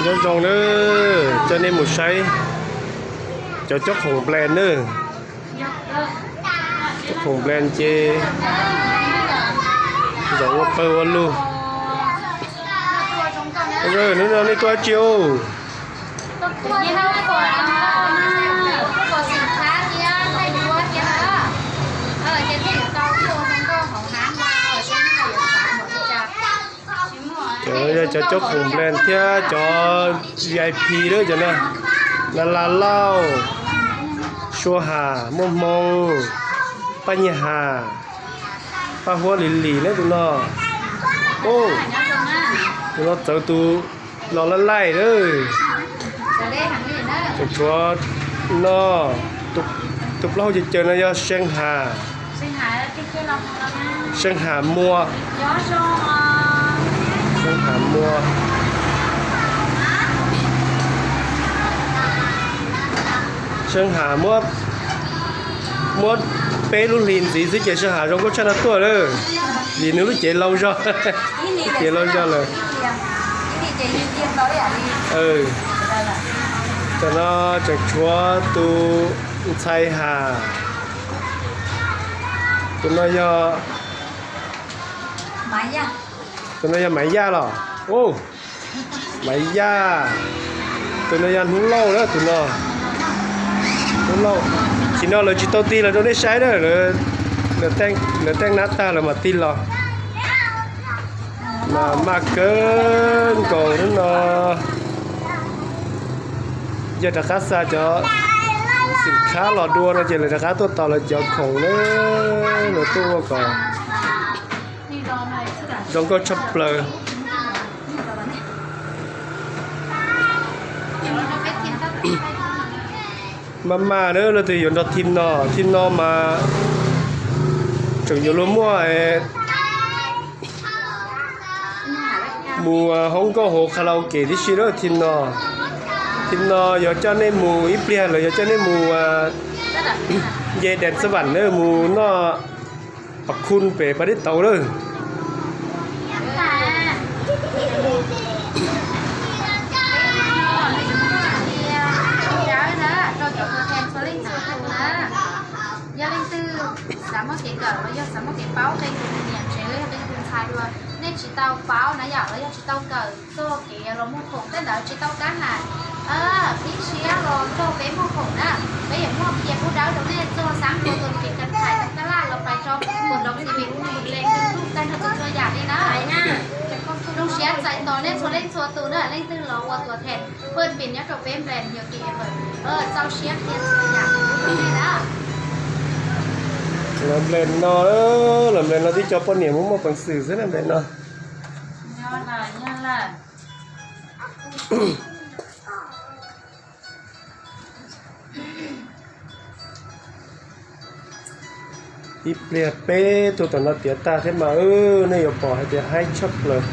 Nyob zoo nawb, coj nej mus saib cov cob khoom Blend nawb. Cob khoom Blend ces zaum ua pawg ua lug. Hnub no nej tuaj dab tsi os? Cov no yog cov cob khoom Blend thiab cov V I P lawm cov no. Nab Laj Lauj, Sua Ham, Muaj Hmoo, Paj Nyiaj Ham, Paj Huab Lis Lis na tus no. Tus no txawv tus los laj laij lawm. Tseem tshuav no, tus plaub hau caws caws no yog Seej Ham. Seej Ham Muas. Seej Ham Muas. Seej Ham muab, muab peb lub hlis ntxiv xwb ces Seej Ham zoo nkauj tshaj no tuaj lawm. Vim nws lub cev laus zog, lub cev laus zog lawm. Tam no tseem tshuav tus Ntxhais Ham. Tus no yog, tus no yog Maiv Yaj los? Maiv Yaj. Tus no yog Hnub Lauj na, tus no. Hnub Lauj. Tam no lawv tsis tau tig los rau nej saib na, lawv teej nab tag lawv mam tig los. Mas maj kawg nkaus hnub no. Yog rov qab xa cov xim khab los dua no ces lawv rov qab tuaj tos lawv cov khoom na, lawv tuaj ua kom zoo nkauj tshaj plaws. Maj maj na, leej twg yuav nrog team no, team no mas tseem yuav luag muaj mus hoob nkauj hauv karaoke tib si lawm team no. Team no yuav coj nej mus ib pliag lawv yuav coj nej mus nce Dees Xab Vam na, mus noj pas khun pem Pas Dej Tauv lawm. Yog leej twg xav muaj kev kawm los yog xav muaj kev paub qee tus niam tsev los yog qee tus ntxhais uas nej tsis tau paub na yom, los yog tsis tau kawm txog kev los muag khoom tej ntawd tsis tau kab has, pib siab los nrog peb muag khoom na. Peb yuav muaj qhia pub dawb rau nej txog xab npua tus kev kas thais tas kaj laj los pais rau tus doov xim vim tus leej twg tag nrho txhua txhua yam li na. Zoo siab txais tos nej txhua leej txhua tus na, leej twg los ua tus them phooj ywg nyob rau peb Blend yog kev txaus siab qhia txhua yam rau nej na. Lawv Blend no, lawv Blend no twb cov poj niam muaj muaj peev xwm xwb na Blend no. Ib pliag peb tug tom no tiav tag thiab mas nej yuav pom hais tias haib tshaj plaws.